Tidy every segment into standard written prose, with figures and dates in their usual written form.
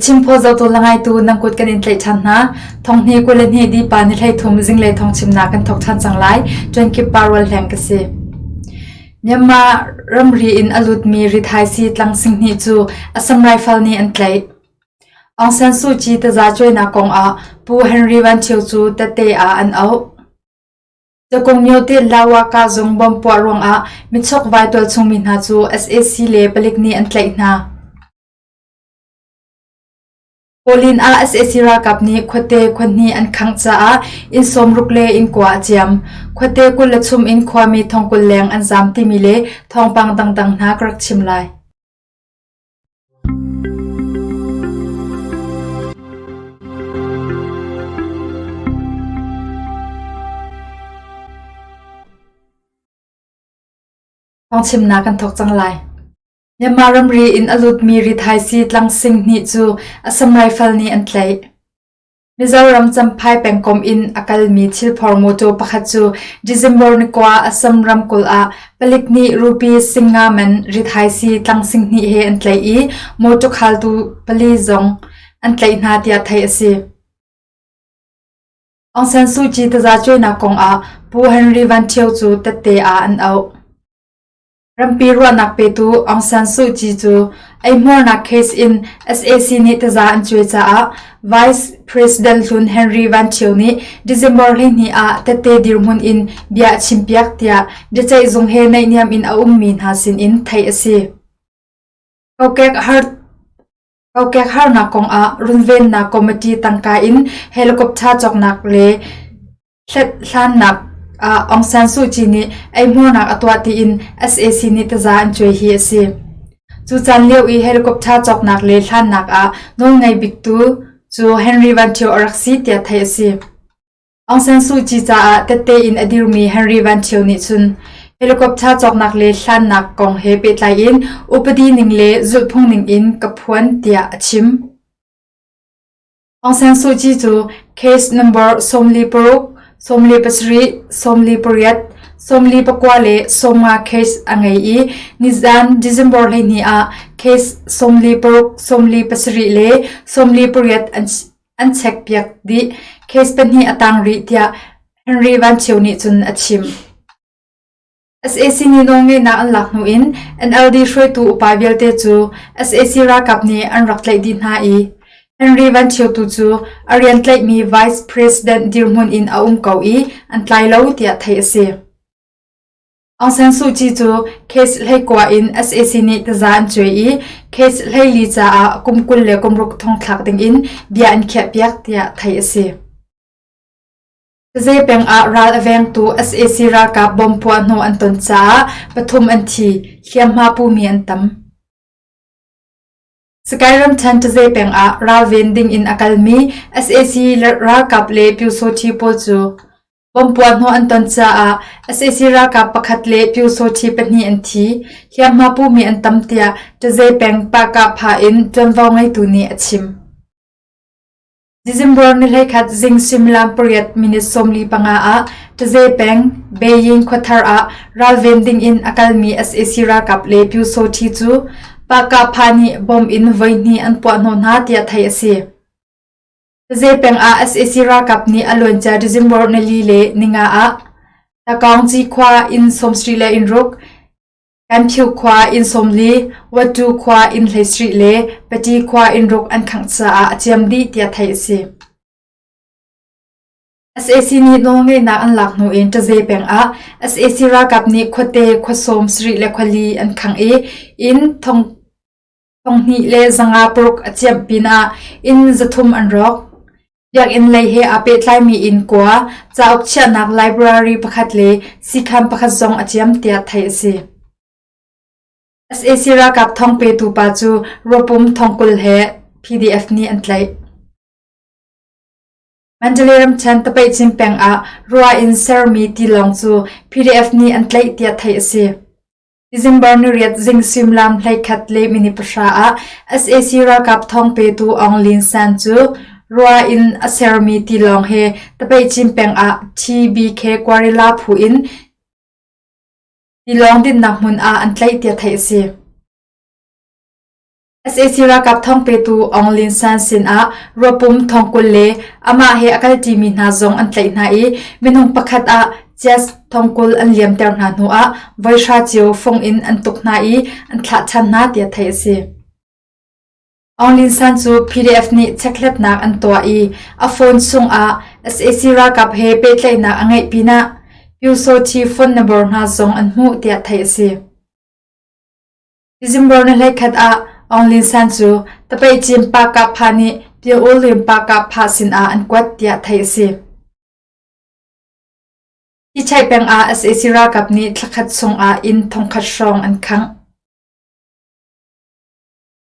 Chimphawt zohtu le ngaitu nan kut kan in tlaih ṭhan hna. Thonghni 22 dipa ni 13 zinglei thawng chimnak kan thawk ṭhan cang lai. Ṭuankip pa Rual Hleng ka si. Myanmar ramri in a lutmi rithaisii tlang singhnih cu Assam Rifle nih an tlaih. Aung San Suu Kyi taza cuainak kong ah Pu Henry Van Thio cu tette ah an auh. Cakung myote Lawaka zung bomb puah ruangah michokvai tualchung mi hna cu sac le palik nih an tlaih hna. Kawlin ah sac ralkap nih khuate khuahnih an khangh caah inn sawmruk le inn kua a ciam. Khuate 20 le chum in khuami thong 20 leng an zaam timi le thawngpang dangdang hna ka rak chim lai. Thawngchimnak kan thawk cang lai. Myanmar ramri in a lutmi rithaisii tlang sing hnih cu Assam Rifle nih an tlaih. Mizoram Champhai pengkomh in a kalmi thilphor mawtaw pakhat cu December ni kua Assam ramkulh ah palik nih rupee singa man rithaisii tlang sing hnih he an tlaih i mawtaw khaltu pali zong an tlaih hna tiah theih a si. Aung San Suu Kyi tazacuainak kong ah Pu Henry Van Thio cu tette ah an auh. Rampi ruahnak petu Aung San Suu Kyi cu eihmuarnak case in sac nih taza an cuai caah Vice President hlun Henry Van Thio nih December 12 ah tette dirhmun in bia a chimpiak tiah biaceih zung he naihniam in a ummi hna sin in theih a si. Kokek harnak kong ah runvennak committee tangka in helicopter cawknak le Hlannak ah Aung San Suu Kyi nih eihmuarnak a tuah tiin sac nih taza an cuai hi a si. Cu caan lio i helicopter cawknak le hlannak ah nawlngei biktu cu Henry Van Thio a rak si tiah theih a si. Aung San Suu Kyi caah tette in a dirmi Henry Van Thio nih cun helicopter cawknak le hlannak kong he pehtlai in upadi ning le zulhphung ning in ka phuan tiah a chim. Aung San Suu Kyi cu case number 46, 47, 48, 49 le 50 case a ngei i nizan December 12 ah case 46, 47 le 48 an checkpiak dih. Case pahnih a tang rih tiah Henry Van Thio nih cun a chim. Sac nih nawlngeihnak an lak hnu in NLD hruaitu upa vialte cu sac ralkap nih an rak tlaih dih hna i Henry Van Thio tu cu a rian tlaihmi Vice President dirhmun in a um ko i an tlai lo tiah theih a si. Aung San Suu Kyi cu case 19 in sac nih taza an cuai i case 14 caah kum 26 thongthlak dingin bia an khiahpiak tiah theih a si. Taze peng ah ral a vengtu sac ralkap bomb puahhnawh an ton caah pathum an thi, hliamhma pumi an tam. Sagaing ramṭhen Taze peng ah ralven ding in a kalmi sac ralkap le Pyusawhti pawl cu bomb puahhnawh an ton caah sac ralkap pakhat le Pyusawhti pahnih an thi, hliamhma pumi an tam tiah Taze peng Pah-Kah-Pha in ṭuanvo ngeitu nih a chim. December ni 11 zing suimilam pariat minute 45 ah Taze peng, Beijing khuathar ah ralven ding in a kalmi sac ralkap le Pyusawhti cu Pah-Kah-Pha nih bomb in voihnih an puahhnawh hna tiah theih a si. Taze peng ah sac ralkap nih a luancia December nili le ninga ah Takaungci khua inn 76 le inn ruk, Kanphiu khua inn 40, Wattu khua inn 17 le Pati khua inn ruk an khangh caah a ciam dih tiah theih a si. Sac nih nawlngeihnak an lak hnu in Taze peng ah sac ralkap nih khuate khua sawm sarih le khuali an khangh i inn thong thonghnih le zanga paruk a ciamh pinah inn zathum an rawk. Biakinn lei he aa pehtlaimi inn kua, cauk chiahnak library pakhat le siikhan pakhat zong a ciam tiah theih a si. Sac ralkap thong petu pa cu ruapum thongkul he PDF nih an tlaih. Mandalay ramṭhen Tapeihcin peng ah rua in sermi tilawng cu PDF nih an tlaih tiah theih a si. December niriat zing suimilam 11 le minute pahra ah sac ralkap thawng petu Aung Lin San cu rua in a sermi tilawng he Tapeihcin peng ah TBK Guerrilla phu in tilawng dinhnak hmun ah an tlaih tiah theih a si. Sac ralkap thawngpetu Aung Lin San sinah ruapum thongkul le amah he a kalṭimi hna zong an tlaih hna i minung pakhat ah Cias thongkul an liamter hna hnuah voihra cio fung in an tuk hna i an thlah ṭhan hna tiah theih a si. Aung Lin San cu PDF nih chekhlatnak an tuah i a phone chungah sac ralkap he pehtlaihnak a ngeih pinah Pyusawthi phone number hna zong an hmuh tiah theih a si. December ni 11 ah Aung Lin San cu Tapeicin Pa Kah Pha nih Pyo U Lin Pa Kah Pha sinah an kuat tiah theih a si. Hi peng ah sac ralkap nih thlakhat chungah inn thongkhat hrawng an khangh.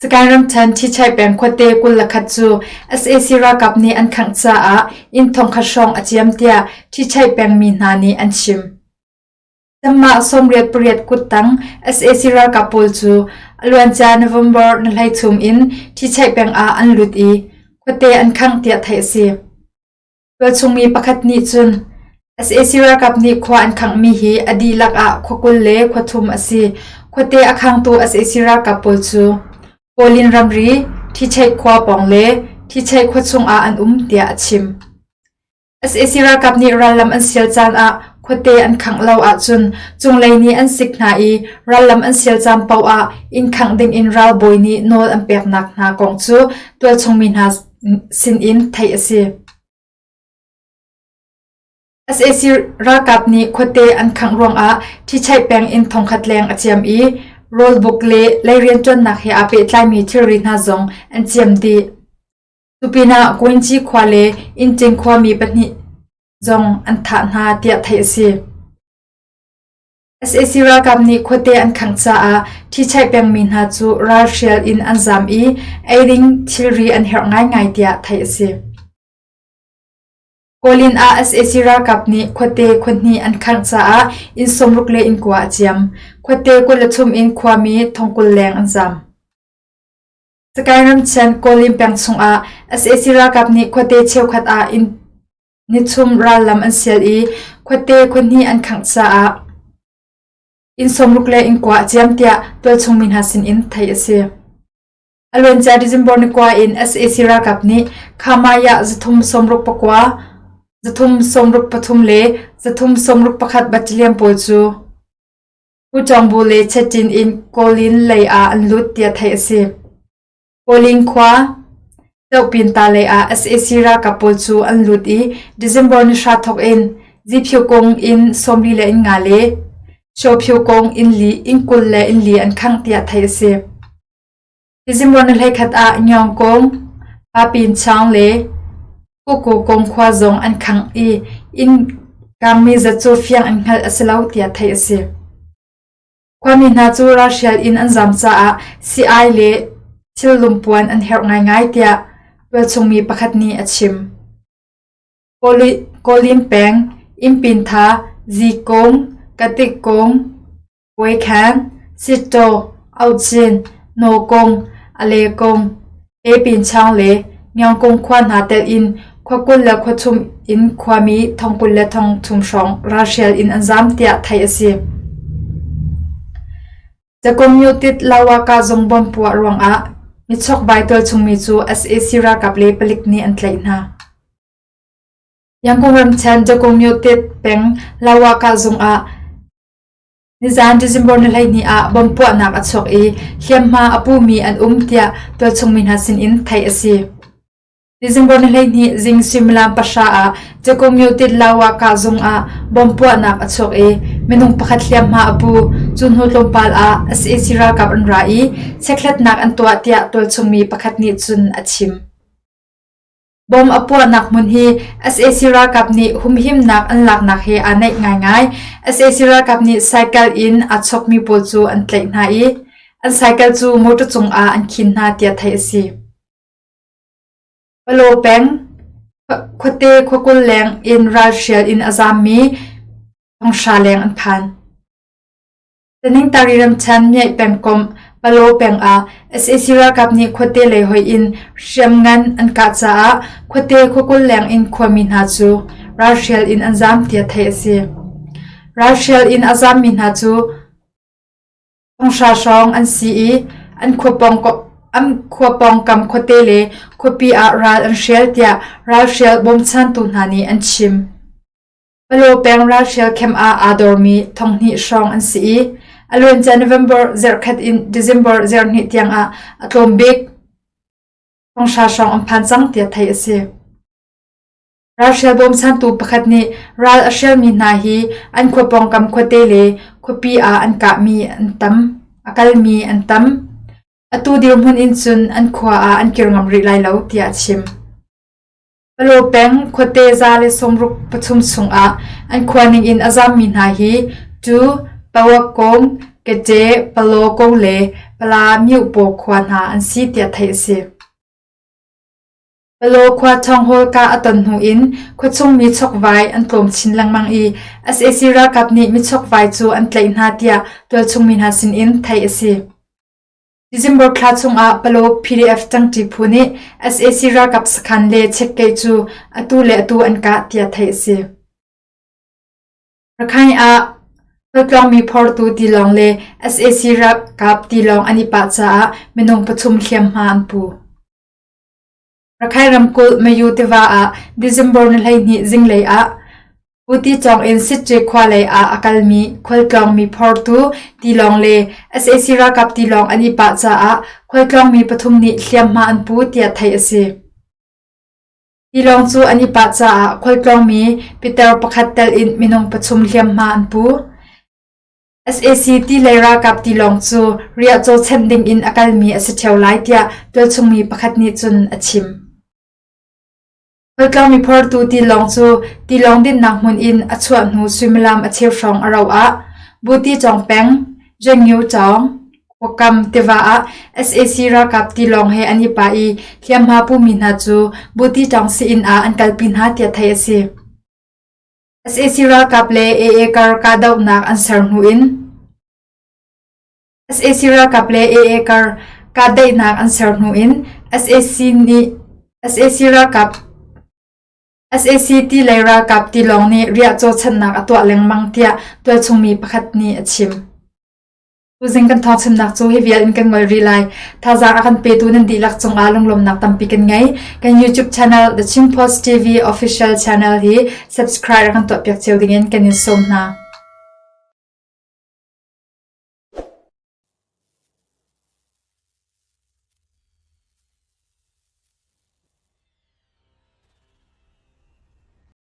Sagaing ramṭhen Thichai peng khuate 21 cu sac ralkap nih an khangh caah inn thongkhat hrawng a ciam tiah Thichai pengmi hna nih an chim. Kanmah 88 kuttang sac ralkap pawl cu a luancia November ni 13 in Ṭhicheih peng ah an lut i khuate an khangh tiah theih a si. Tualchung mi pakhat nih cun sac ralkap nih khua an khanghmi hi a dihlak ah khua 20 le khua thum a si. Khuate a khangtu sac ralkap pawl cu Kawlin ramri Ṭhicheih khua pawng le Ṭhicheih khua chung ah an um tiah a chim. Sac ralkap nih rallam an sial caan ah khuate an khangh lo ahcun cunglei nih an sik hna i rallam an sial caan paoh ah inn khangh dingin ralbawi nih nawl an peknak hna kong cu tualchung mi hna sinin theih a si. Sac ralkap nih khuate an khangh ruangah Ṭhicheih peng in thongkhat leng a ciam i rawlbuk le lei rianṭuannak he aa pehtlaimi thilri hna zong an ciam dih. Cupinah Guangxi khua le Incheng khuami pahnih zong an thah hna tiah theih a si. Sac ralkap nih khuate an khangh caah ṭhichaih pengmi hna cu ralhrial in an zaam i eiding thilri an herh ngaingai tiah theih a si. Kawlin ah sac ralkap nih khuate khuahnih an khangh caah inn 60 le inn kua a ciam. Khuate 23 in khuami thongkul leng an zaam. Sagaing ramṭhen Kawlin peng chungah sac ralkap nih khuate cheukhat ah inn nithum rallam an sial i khuate khuahnih an khangh caah inn 60 le inn kua a ciam tiah tualchung mi hna sinin theih a si. A luancia December ni kua in sac ralkap nih Khamaya 369, 363 le 361 battalion pawl cu Ucawngbu le Chetṭin in Kawlin lei ah an lut tiah theih a si. Kawlin khua Zohpinta lei ah sac ralkap pawl cu an lut i December ni hra thawk in Ziphyukung inn 40 le inn nga le Shophyukung inn li inn 20 le inn li an khangh tiah theih a si. December ni 11 ah Nyawngkung, Papinchaung le Kukukung khua zong an khangh i inn kangmi zat cu fiang in hngalh a si lo tiah theih a si. Khuami hna cu ralhrial in an zaam caah sii-ai le thil lumpuan an herh ngaingai tiah tualchung mi pakhat nih a chim. Kawlin peng, Innpintha, Zikung, Katikung, Puaikhan, Sittaw, Aucin, Nawkung, Alekung, Epinchaung le Myangkung khua hna telh in khua 20 le khua thum in khuami thong 20 le thong thum hrawng ralhrial in an zaam tiah theih a si. Cakumyutit Lawaka zung bomb puah ruangah michokvai tualchungmi cu sac ralkap le palik nih an tlaih hna. Yangon ramṭhen Cakumyutit peng Lawaka zung ah Nizaan December ni 12 ah bomb puahnak a chuak i hliamhma a pumi an um tiah tualchung mi hna sinin theih a si. December ni 12 zing suimilam pahra ah Jakomyo Lawa zung ah bomb puahnak a chuak i minung pakhat hliamhma a pu. Cu hnu tlawmpal ah sac ralkap an ra i chekhlatnak an tuah tiah tualchung mi pakhat nih cun a chim. Bomb a puahnak hmun hi sac ralkap nih humhimnak an laknak he aa naih ngaingai. Sac ralkap nih cycle in aa chawkmi pawl cu an tlaih hna i an cycle cu motor cungah an khin hna tiah theih a si. Palaw peng, khuate khuakul leng in ralhrial in a zaammi thonghra leng an phan. Taningtari ramṭhen Myaih pengkomh Palaw peng ah sac ralkap nih khuate lei hoih in hriamngan an kah caah khuate khuakul leng in khuami hna cu ralhrial in an zaam tiah theih a si. Ralhrial in a zaammi hna cu thonghra hrawng an si i an khua pawng. An khua pawngkam khuate le khuapi ah ral an hrial tiah ralhrial bawmchantu hna nih an chim. Palaw peng ralhrial camp ah aa dormi 2000 hrawng an si i a luancia November zarhkhat in December zarhhnih tiangah a tlawm bik 500 hrawng an phan cang tiah theih a si. Ralhrial bawmchantu pakhat nih ral a hrialmi hna hi an khua pawngkam khuate le khuapi ah an kahmi an tam, a kalmi an tam. Atu dirhmun in cun an khua ah an kir ngam rih lai lo tiah a chim. Palaw peng khuate 163 chungah an khua ningin a zammi hna hi Tu, Pawakong, Kece, Palaw Kong le Pala Myohpaw khua hna an si tiah theih a si. Palaw khua ṭhawnghawl kah a ton hnu in khuachung mi chokvai an tlawm chin lengmang i sac ralkap nih michokvai cu an tlaih hna tiah tualchung mi hna sinin theih a si. December thla chungah Palaw PDF ṭangṭi phu nih sac ralkap sakhan le checkgate cu atu le atu an kah tiah theih a si. Rakhine ah khualtlawngmi phortu tilawng le sac ralkap tilawng an i pah caah minung pathum hliamhma an pu. Rakhine ramkulh Mayu tiva ah December ni 12 zinglei ah Puticawng in Sitṭe khua lei ah a kalmi khualtlawngmi phortu tilawng le sac ralkap tilawng an i pah caah khualtlawngmi pathum nih hliamhma an pu tiah theih a si. Tilawng cu an i pah caah khualtlawngmi pitar pakhat telh in minung pathum hliamhma an pu. Sac ti lei ralkap tilawng cu riahcaw chenh ding in a kalmi a si ṭheo lai tiah tualchungmi pakhat nih cun a chim. Khualtlawngmi phortu tilawng cu tilawng dinhnak hmun in a chuah hnu suimilam a cheu hrawng a rauh ah Buticawng peng, Zhengyucawng khuakam tiva ah sac ralkap tilawng he an i pah i hliamhma pumi hna cu Buticawng sii-inn ah an kalpi hna tiah theih a si. Sac ralkap le AA kar kahdohnak an ser hnu in sac ralkap le AA kar kahdaihnak an ser hnu in sac nih sac ralkap sac ti lei ralkap tilawng nih riahcaw chanhnak a tuah lengmang tiah tualchungmi pakhat nih a chim. Tuzing kan thawngchimnak cu hi vial in kan ngol rih lai. Thazaang a kan petu nan dihlak cungah lunglawmnak tampi kan ngei. Kan YouTube channel The Chin Post TV Official Channel hi subscribe kan tuahpiak cio dingin kan in sawm hna.